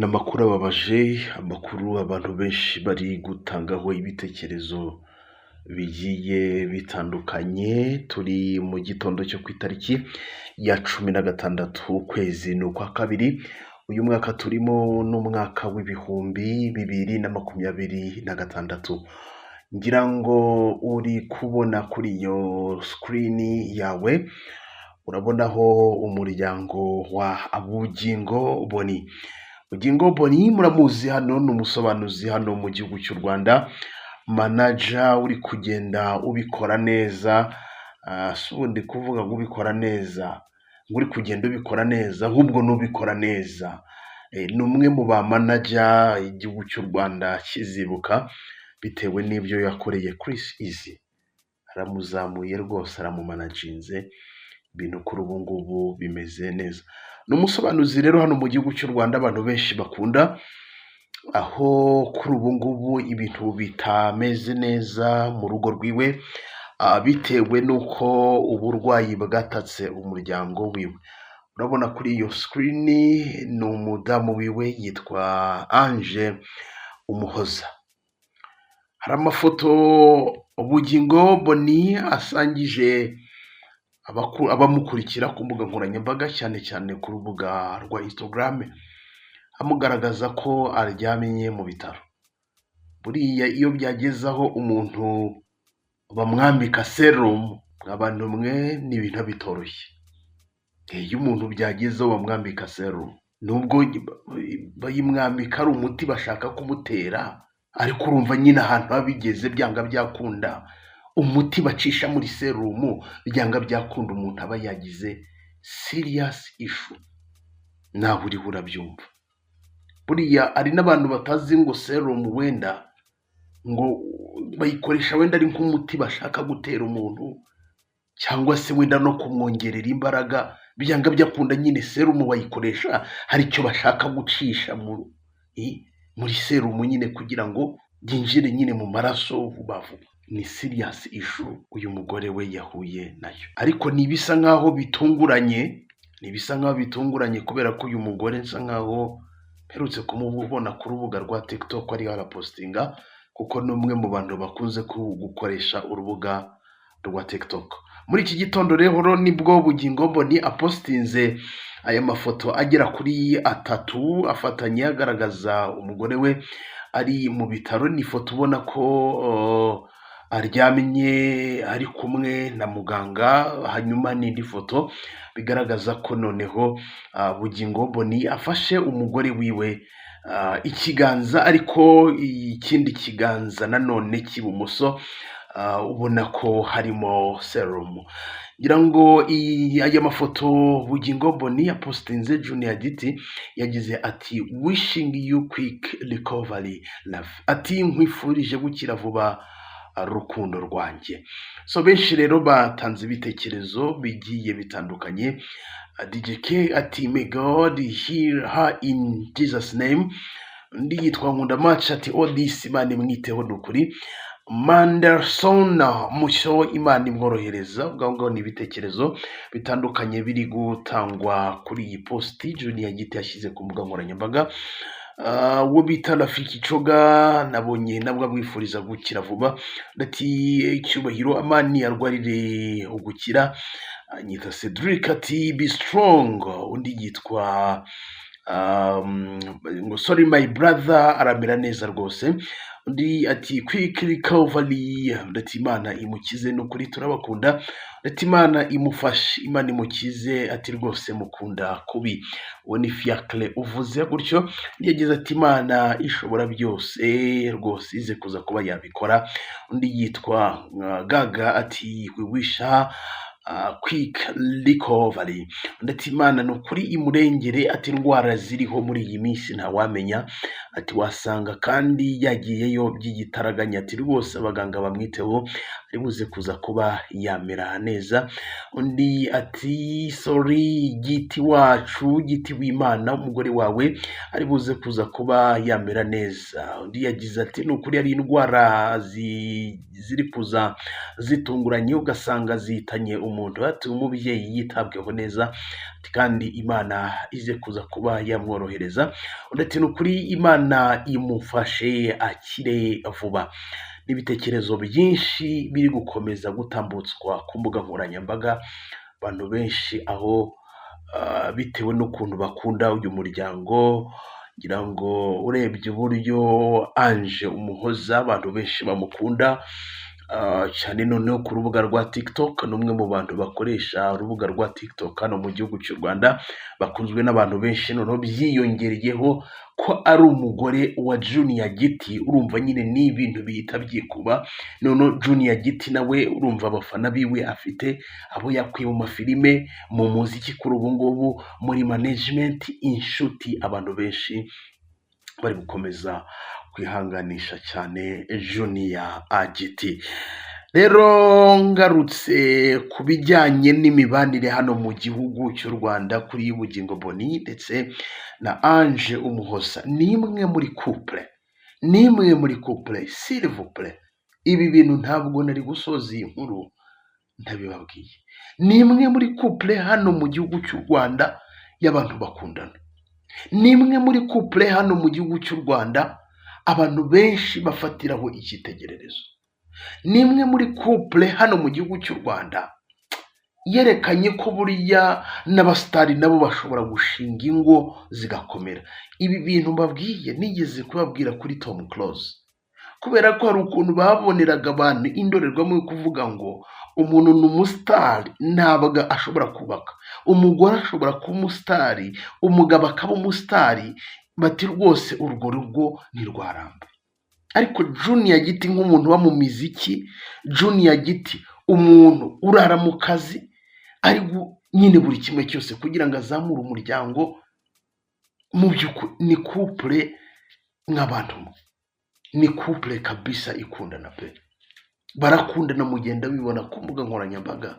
Ni amakuru ababaje, amakuru abantu benshi bari gutangaho ibitekerezo bigiye bitandukanye. Turi mu gitondo cyo ku itariki ya 16, ukwezi ni ukwa kabiri, uyu mwaka turimo ni umwaka w'2026. Ngira ngo uri kubona kuri iyo screen yawe, urabonaho umuryango wa Bugingo Boni. Bugingo Boni muramuzi hano, ni umusobanuzi hano mu gihugu cy'u Rwanda, manager uri kugenda ubikora neza. Si ubundi kuvuga ngo ubikora neza, ngo uri kugenda ubikora neza, ahubwo n'ubikora neza. Ni umwe mu ba manager igihugu cy'u Rwanda kizibuka bitewe n'ibyo yakoreye Chris Eazy. Aramuzamuye rwose, aramumanaginze, ibintu kuri ubu ngubu bimeze neza. Ni umusobanuzi rero hano mu gihugu cy'u Rwanda abantu benshi bakunda, aho kuri ubu ngubu ibintu bitameze neza mu rugo rwiwe, bitewe n'uko uburwayi bwatatse umuryango wiwe. Urabona kuri iyo screen ni umudamu wiwe, yitwa Ange Umuhoza. Hari amafoto Bugingo Boni asangije abamukurikira ku mbuga nkoranyambaga, cyane cyane ku rubuga rwa Instagram, amugaragaza ko aryamye mu bitaro. Buriya iyo byageze aho umuntu bamwambika serumu, abantu mwe, ni ibintu bitoroshye. Iyo umuntu byagezeho bamwambika serumu, nubwo bayimwambika ari umuti bashaka kumutera, ariko urumva nyine ahantu biba bigeze, byanga byakunda umuti bacisha muri serumu, byanga byakunda umuntu aba yagize serious issue. Nawe uriho urabyumva. Buriya hari n'abantu batazi ngo serumu wenda ngo bayikoresha wenda ari nk'umuti bashaka gutera umuntu, cyangwa se wenda no kumwongerera imbaraga. Byanga byakunda nyine serumu bayikoresha hari icyo bashaka gucisha muri serumu nyine kugira ngo byinjire nyine mu maraso vuba vuba. Ni serious issue uyu mugore we yahuye nayo, ariko ni ibisa nkaho bitunguranye, ni ibisa nkaho bitunguranye kubera ko uyu mugore nsa nkaho mperutse kumubona ku rubuga rwa TikTok ariho arapostinga, kuko ni umwe mu bantu bakunze gukoresha urubuga rwa TikTok. Muri iki gitondo rero nibwo Bugingo Boni apostinze aya mafoto agera kuri atatu afatanye, agaragaza umugore we ari mu bitaro. Ni ifoto ubona ko aryamye ari kumwe na muganga, hanyuma n'indi foto bigaragaza ko noneho Bugingo Boni afashe umugore wiwe ikiganza, ariko ikindi kiganza nanone cy'ibumoso ubona ko harimo serumu. Ngira ngo aya mafoto Bugingo Boni yapostinze, Junior Giti yagize ati: "Wishing you quick recovery, love." Ati: "Nkwifurije gukira vuba, rukundo rwanjye." So benshi rero batanze ibitekerezo bigiye bitandukanye. DJK ati: "May God heal her in Jesus name." Undi yitwa Nkunda Match ati: "Odis, Imana imwiteho ni ukuri." Manderson Mucyo, Imana imworohereza. Ubwo ngubwo ni ibitekerezo bitandukanye biri gutangwa kuri iyi post Junior Giti yashyize ku mbuga nkoranyambaga. Uwo bita Rafiki Coga nabonye nabwo amwifuriza gukira vuba, ati: "Icyubahiro amani, arwarire ugukira." Anyita Cedric ati: "Be strong." Undi yitwa ngo: "Sorry my brother, aramera neza rwose." Undi ati: "Quick recovery." Undi ati: "Imana imukize ni ukuri, turabakunda." Undi ati: "Imana imufashe, Imana imukize." Ati: "Rwose mukunda kubi." Uwo ni Fiacre uvuze gutyo. Undi yagize ati: "Imana ishobora byose rwose, ize kuza kuba yabikora." Undi yitwa Gaga ati: "We wish her quick recovery." Undi ati: "Imana ni ukuri imurengere." Ati: "Indwara ziriho muri iyi minsi ntawamenya." Ati: "Wasanga kandi yagiyeyo by'igitaraganya." Ati: "Rwose abaganga bamwiteho." ari buze kuza kuba yamera neza. Undi ati sorry Giti wacu, Giti w'Imana, umugore wawe ari buze kuza kuba yamera neza. Undi yagize ati ni ukuri hari indwara ziri kuza zitunguranye ugasanga zihitanye umuntu, ati umubyeyi yitabweho neza, ati kandi Imana ize kuza kuba yamworohereza. Undi ati ni ukuri Imana imufashe akire vuba. N'ibitekerezo byinshi biri gukomeza gutambutswa ku mbuga nkoranyambaga, abantu benshi aho bitewe n'ukuntu bakunda uyu muryango, ngira ngo urebye uburyo Ange Umuhoza abantu benshi bamukunda cyane, noneho ku rubuga rwa TikTok, ni umwe mu bantu bakoresha urubuga rwa TikTok hano mu gihugu cy'u Rwanda, bakunzwe n'abantu benshi, noneho byiyongereyeho ko ari umugore wa Junior Giti, urumva nyine ni ibintu bihita byikuba. Noneho Junior Giti nawe urumva abafana biwe afite, abo yakuye mu mafilime, mu muziki, kuri ubu ngubu muri management, inshuti, abantu benshi bari gukomeza kwihanganisha cyane Junior Giti. Rero ngarutse ku bijyanye n'imibanire hano mu gihugu cy'u Rwanda kuri Bugingo Boni ndetse na Ange Umuhoza, ni imwe muri couple, ni imwe muri couple, s'il vous plaît, ibi bintu ntabwo nari gusoza iyi nkuru ntabibabwiye. Ni imwe muri couple hano mu gihugu cy'u Rwanda y'abantu bakundana, ni imwe muri couple hano mu gihugu cy'u Rwanda abantu benshi bafatiraho icyitegererezo, ni imwe muri couple hano mu gihugu cy'u Rwanda yerekanye ko buriya n'abasitari nabo bashobora gushinga ingo zigakomera. Ibi bintu mbabwiye nigeze kubabwira kuri Tom Close, kubera ko hari ukuntu baboneraga abantu indorerwamo yo kuvuga ngo umuntu ni umusitari ntabwo ashobora kubaka, umugore ashobora kuba umusitari, umugabo akaba umusitari, bati rwose urwo rugo ntirwaramba. Ariko Junior Giti nk'umuntu uba mu miziki, Junior Giti umuntu urara mu kazi, ari nyine buri kimwe cyose kugira ngo azamure umuryango, mu by'ukuri ni couple nk'abantu, ni couple kabisa ikundana pe, barakundana, mugenda bibona ku mbuga nkoranyambaga,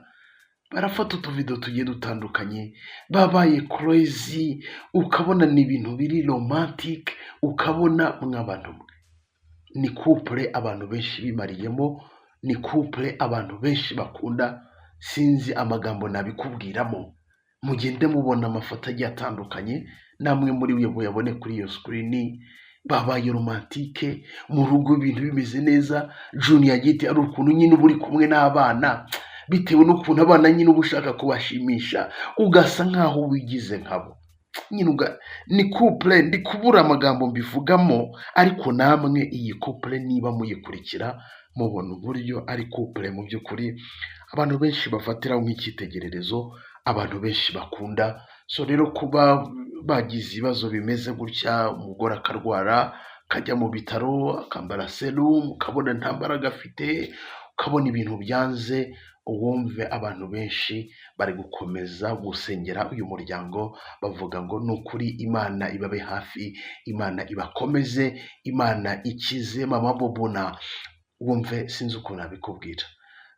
barafata utuvido tugiye dutandukanye, babaye crazy, ukabona ni ibintu biri romantic, ukabona mw'abantu mwe ni couple abantu benshi bimariyemo, ni couple abantu benshi bakunda, sinzi amagambo nabikubwiramo. Mugende mubona amafoto agiye atandukanye, namwe muri muyabone kuri iyo screen, babaye romantique mu rugo, ibintu bimeze neza. Junior Giti ari ukuntu nyine uba uri kumwe n'abana, bitewe n'ukuntu abana nyine uba ushaka kubashimisha, ugasa nk'aho wigize nkabo nyine ni couple, ndi kubura amagambo mbivugamo, ariko namwe iyi couple niba muyikurikira mubona uburyo ari couple mu by'ukuri abantu benshi bafatiraho nk'icyitegererezo, abantu benshi bakunda. So rero kuba bagize ibibazo bimeze gutya, umugore akarwara akajya mu bitaro akambara serumu, ukabona nta mbaraga afite, ukabona ibintu byanze, wumve abantu benshi bari gukomeza gusengera uyu muryango, bavuga ngo ni ukuri Imana ibabe hafi, Imana ibakomeze, Imana ikize mama Bobona. Wumve sinzi ukuntu nabikubwira.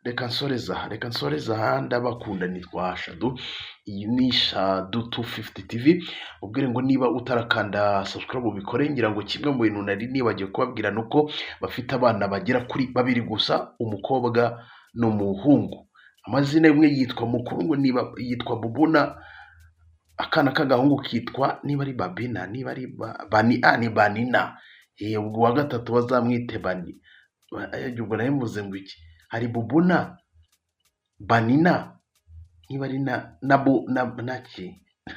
Reka nsoreze aha, reka nsoreze aha, ndabakunda, nitwa Shadu, iyi ni Shadu 250 TV. Ubwire ngo niba utarakanda subscribe ubikore. Ngira ngo kimwe mu bintu nari nibagiwe kubabwira ni uko bafite abana bagera kuri babiri gusa, umukobwa n'umuhungu. Amazina imwe yitwa mukuru ngo niba yitwa Bubuna, akana k'agahungu kitwa niba ari Babina, niba ari Bani, ni Banina. Ubwo uwa gatatu bazamwite Bani. Ubwo nari mvuze ngo iki? Hari Bubuna, Banina, niba ari na na bu na naki,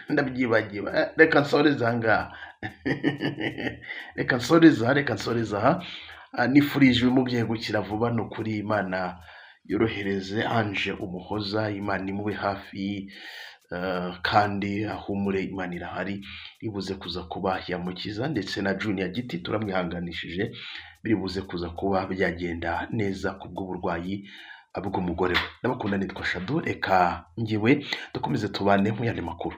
ndabyibagiwe. Reka nsoreze aha ngaha, reka nsoreze aha, reka nsoreze aha. Nifurije uyu mubyeyi gukira vuba, ni ukuri Imana yorohereze Ange Umuhoza, Imana imube hafi, kandi ahumure, Imana irahari ibuze kuza kuba yamukiza, ndetse na Junior Giti turamwihanganishije, biribuze kuza kuba byagenda neza kubw'uburwayi bw'umugore we. Ndabakunda, nitwa Shadu, reka ngewe dukomeze tubane mu yandi makuru.